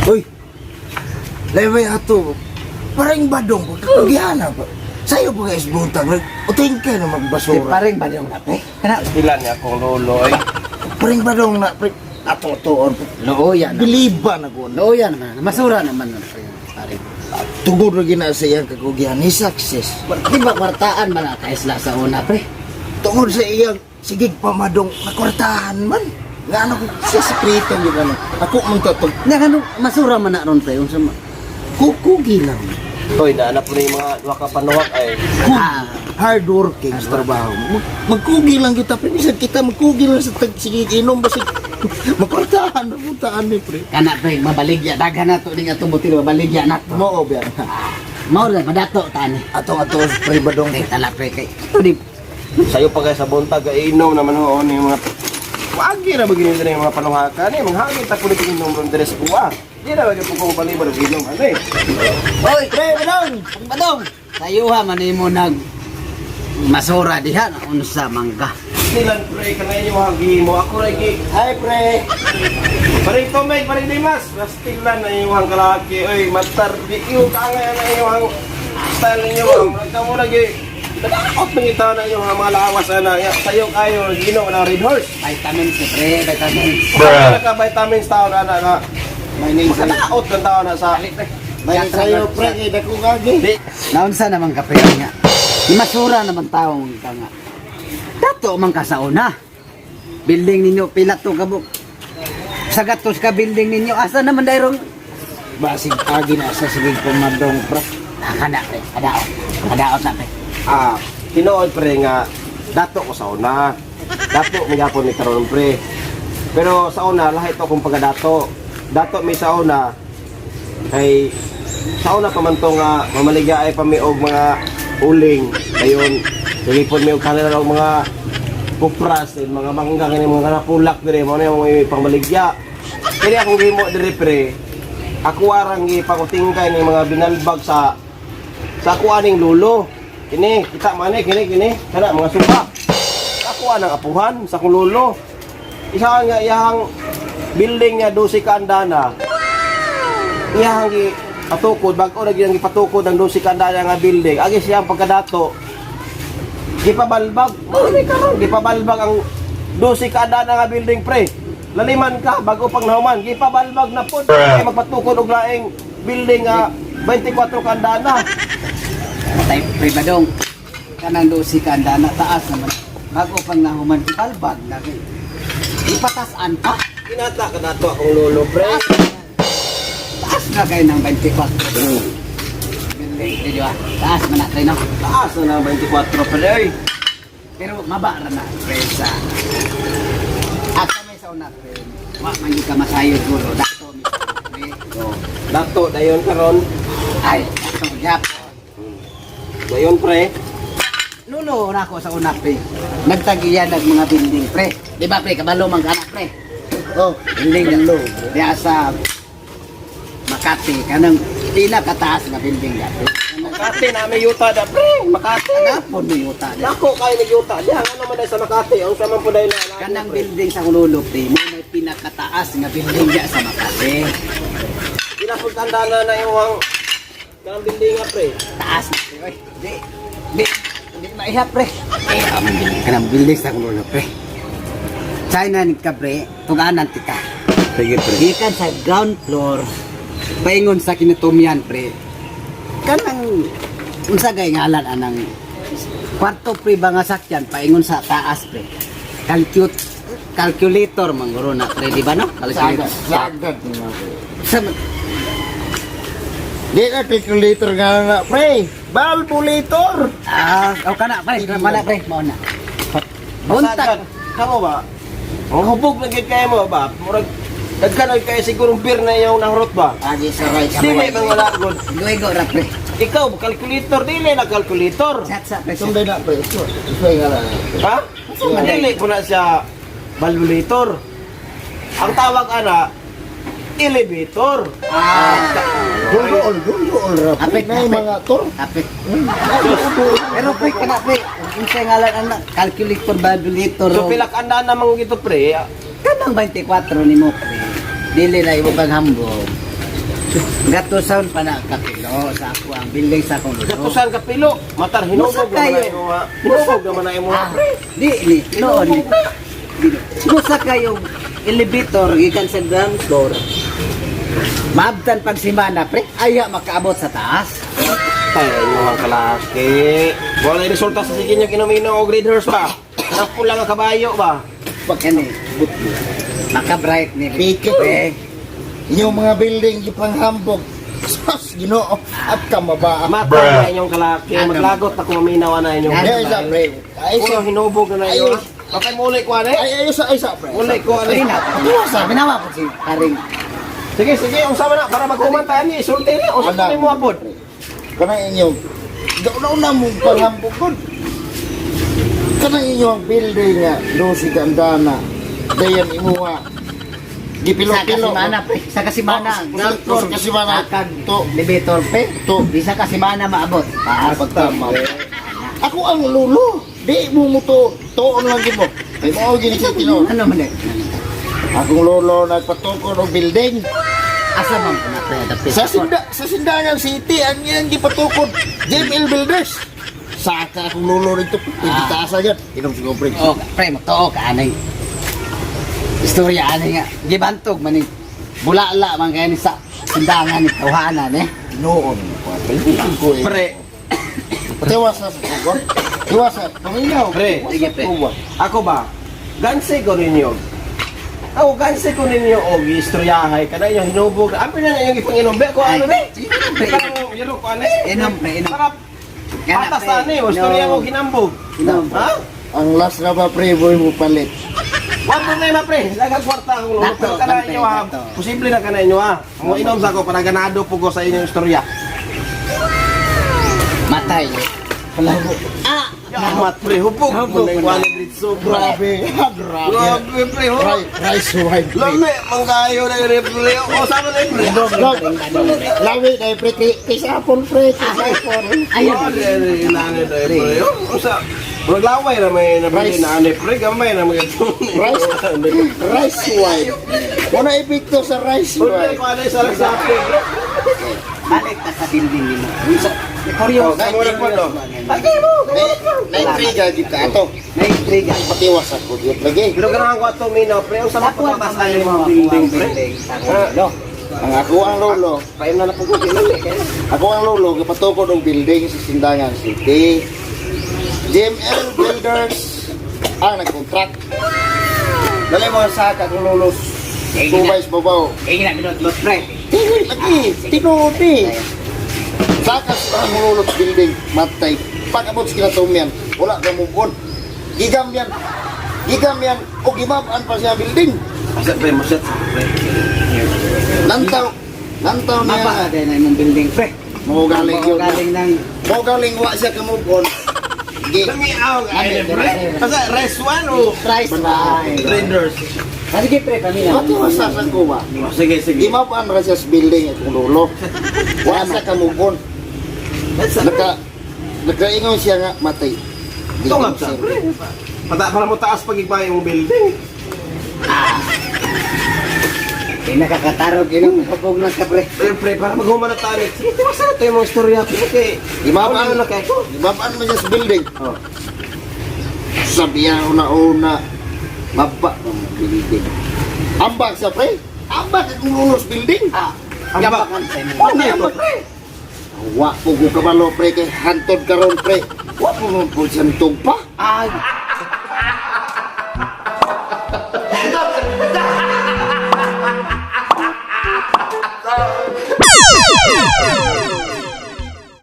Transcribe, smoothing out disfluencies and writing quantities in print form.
Uy! Leway ato. Parang badong, pagkakagihana pa. Sa'yo pa guys, butang. Uting ka na Di magbasura. paring badong na pre. Kana Ilan niya akong lolo ay. Parang badong na, pre. Ato, ato, or looya na. biliba na ko. Looya naman. Masura naman na pre. Paring. Tungod na gina sa iyang kakugihan ni success. Di ba kwartaan man ang kaisla sa una pre? Tungod sa iyang sigig pamadong nakwartahan man. Nga ano ko sa sekreto yun ano. Ako man to, pag Nga kanu masura man na ron pre. Unsa ma kukugi lang. Toy, naanap ko na yung mga duha ka panuwak ay. Kung Ah. hard working sa trabaho. Magkugi lang kita, pre. Minsan kita magkugi lang sa tag, sige, inom basig. Makwartahan na puntaan ni pre. Kana pre, mabaligya daghan na to ning atong butil mabaligya na to. Mao ba? Mao ra madato tani. Atong ato pre badong. Kay tala pre kay. Ito di Sayo pa kayo sa buntag ay inom naman ho ni mga Wagi ra ba gini diri yung mga panuhakan eh manghangin ta kulit inom ron diri sa kuwa. Di ra ba gyud ko balibad og inom ano eh. Oy, Pre badong. badong. Sayuha man nimo nag masura diha na unsa mangga. Nilan pre kanay inyo mga gihimo ako ra gi. Hi pre. Paring Tomay, paring Dimas, Rastilan na inyong kalaki oy matar di iyo ka nga na inyong style ninyo ba. Murag ka mo lagi. Nagakot ng itaw na inyong mga lawas ana. Ya, Sayo kayo ginom na Red Horse. Vitamins pre, vitamins. Bruh. Ka vitamins tao na na na. May ning sayo. Makadaot ng tao na sa Dali pre. May ning sayo pre kay dako kagi. Di, Naunsa naman ka pre nga. Ni masura naman taong ka nga. Dato man ka sa una. Building ninyo pila to kabuk. Sa gatos ka building ninyo asa naman dayrong Basig agi na sa sigig pamadong pre. Ah, kana pre, kadaot. Kadaot na pre. Ah, tinuod pre nga dato ko sa una. Dato mi gapon ni karon pre. Pero sa una lahi to akong pagkadato. Dato mi sa una kay sa una pa man to nga mamaligya ay pa mi og mga uling ayon nagipon mi og kanila og mga kupras and mga mangga kini mga kanapulak dire mo na yung mga pangmaligya. Kini akong gihimo dire pre. Ako arang gipakutingkay ni mga binalbag sa sa ako aning lulo. Kini, kita man eh, kini, kini. Kana, mga suka. Ako anang apuhan sa akong lulo. Isa nga iyahang building nga 12 ka andana. Iyahang gi patukod, bago na gyud ang gipatukod ang 12 ka andana nga building. Agi siya ang pagkadato. Gipabalbag, mao ni karon gipabalbag ang 12 ka andana nga building pre. Laliman ka bago pang nahuman, gipabalbag na pod. Kay magpatukod og laing building nga 24 ka andana. Patay pre badong. Kanang dosi ka na taas naman. Bago pang nahuman balbag na kay. Ipatasan pa. Kinata ka nato akong lolo, pre. Taas. Taas na kayo ng 24. Building, di ba? Taas man na pre no. Taas na ng 24, pre. Oy. Pero maba ra na pre sa at may sa una pre. Wa man gyud ka masayod gulo. Dato mi sa una, pre. Oh, dato dayon karon. Ay, dato gyapon. Dayon, pre. Lulo na ako sa una pre. Nagtagiya nag mga building pre. Di ba pre, kabalo man ka na pre. Oh, Building Kabalo. Diya sa Makati kanang pinakataas nga building da pre. Makati na may yuta da, pre. Makati. Kanapon mo yuta da. Dako kayo nagyuta diha. Ano man dahil sa Makati? Ang sama po dahil na. Kanang building sa Kulolo pre, mo may pinakataas nga building diya sa Makati. Pinapunta na na yung ang kanang building nga, pre. Taas na pre. Oy, di di di maiha pre. Eh, ang building kanang building sa Kulolo pre. China ni ka pre, tuganan tika. Sige, pre. Gikan sa ground floor, paingon sa kinutumian pre. Kanang unsa gay ngalan anang kwarto pre ba nga sakyan paingon sa taas pre. Calculator mangguro na pre, di ba no? Sagad, Calculator. sagad ni mga pre. Sa, Di na calculator nga na pre. Valvulator. ah, o kana pre, mana pre, mao na. Buntag. Kamo ba? Ang hubog na gid kayo mo ba? Murag daghan na kayo sigurong beer na iyong nahurot ba? Agi sa right. Dili man wala gud. Luego ra pre. Ikaw, calculator, dili na calculator. Chat sa pre. Sunday na pre. Sunday nga lang. Ha? Dili ko na siya valvulator. Ang tawag ana, Elevator. Dulol, dulol ra. Pre, Apit, na apit. mga tor. Apit. Pero pre, kana pre, unsay ngalan anak, calculator, vibrator. So pila ka andaan namang gito pre. Kanang 24 nimo pre. Dili na imo kang hambog. Gatusan pa na kapilo sa ako ang building sa akong luto. Gatusan ka pilo. Matar hinubog Musa naman na kayo. imo ha. Hinubog naman na imo ha Ah, pre. di ni noon. Musa kayo elevator gikan sa ground floor. Maabtan pag simana pre, aya makaabot sa taas. Tayo inyo ang kalaki. Wala resulta sa sige nyo kinuminom o grade horse ba? Napula nga kabayo ba? Kani, maka-bright ni Piki. Pre. Inyong mga building gipanghambog. Sus, Ginoo, at ka mabaa. Mata na inyong kalaki. Maglagot ako maminaw na inyong. Ay, isa, pre. Ay, Puro isa. hinubog na na inyo. Ayos. Patay muli ko ane. Ay, ay, isa, isa, pre. Muli ko ane. Binawa, binawa po si Haring. Sige, sige. Unsa man na para maghuman tayo ni. Sulti ni. Unsa Wala. man mo abot? Kanang inyong, una-una mong panghambog kun. Kanang inyong building nga, dosi gandana, dayan imuha. Sa Gipilo-pilo. kasimana, pre. Sa kasimana. Oh, Ground floor. sa kasimana. Akag To. elevator, pre. To. Di sa kasimana maabot. Taas. Pagtama. Ako ang lulo. Di mo mo to, tuon lang gid mo. Kay mao gini sa tinuod. Ano man eh? Akong lolo nagpatukod og building. Asa man po na, pre? Dapit. Sa Sindangan City ang iyang gipatukod JML Builders. Saka akong lolo rito, ah. Agad. Inom siguro pre. Oh, pre, magtuo ka anay. Istorya anay nga. Gibantog man ni bulala man kaya ni sa sindangan ni tawhanan eh. Noon pa. Ko eh. Pre. Tiwasa sa kugon. Tiwasa, paminaw. Pre. Sige, pre. Ako ba? Ganse ko ninyo. Ako ganse ko ninyo og istoryahay kada inyong hinubog. Apil na inyong ipanginom be ko ano be? Sige, pre. Parang yero ko ano eh. Inom, pre, inom. Para Nga na, patas pre. na ano eh. Istorya Inom. mo ginambog. Inom. Ha? Ang last na ba pre, boy mo palit. Wa problema pre. Daghang kwarta akong lolo. Dato, Pero kana pre, inyo ha. dato. Posible na kana inyo ha. Mo inom sa ako para ganado po ko sa inyong istorya. Matay. Palabo. Ah! Yamat pre, hubog. Hubog Mo na mo na. yung dritso. Grabe. Grabe. Grabe pre, ho. Rice wine pre. Lami, mangkayo na yung pre. O sama na yung pre. Lawi kay pre kay kay sa apple pre, kay sa apple. Ayun. Oh, langit ay pre. Oh, Unsa? Maglaway na may nabili Rice. na ani pre, gamay na mga Rice rice wine. Wala epekto sa rice Wala wine. ko ano sa sa pre. Balik ta sa building nimo. Unsa? Curious. Oh, kamo na po to. Bagay mo. Naintriga gid ka ato. Naintriga. Patiwas ako gyud lagi. Pero ganahan ko ato minaw pre, unsa man Ako ang pagkabas kamay ani mo mga building pre. Sa akong lolo. Ang ako ang lolo, Paim na na po ko kinali kay. ako ang lolo gipatukod og building sa Sindangan City. JML Builders ang nagkontract. Dali mo sa akong lolo. Subay sa babaw. Eh, gina minot pre. Tingin lagi, tinuod eh. Saka sa ang lolo sa building, matay. Pag-abot sa kinatumian, wala ka move on. Gigam yan. Gigam yan, o gimabaan pa siya building. Asa pre mo set pre. Lantaw, lantaw niya. Mapa ka na imong building pre. Mo galing yun. Galing ng Mo galing wa siya ka move on. Gi, Lami aw ay pre. Asa rice one o rice wine. traders. Ah, sige pre, kami na. Patiwasa sa kuba. Oh, Sige sige. Gimabaan ra siya sa building akong lolo. Wa siya ka move on. Naka, nakaingon siya nga matay. Tungag sa pre. Pata para mo taas pag igba yung building. Eh, nakakatarog inom. Hubog lang ka pre. Pre, pre, para maghuman na tayo. Sige, tiwasa na to yung mga istorya. Pre, kay Gimabaan na kay ko. Gimabaan man siya sa building. Oh. Sabi niya una-una, maba ng building. Ambak siya, pre. Ambak akong lolo sa building. Ah, Ambak. Gambakan sa imo. Ano ito, pre? Wa po ko kabalo, pre, kay hantod karon, pre. Wa po mo po siyang tugpa. Ay,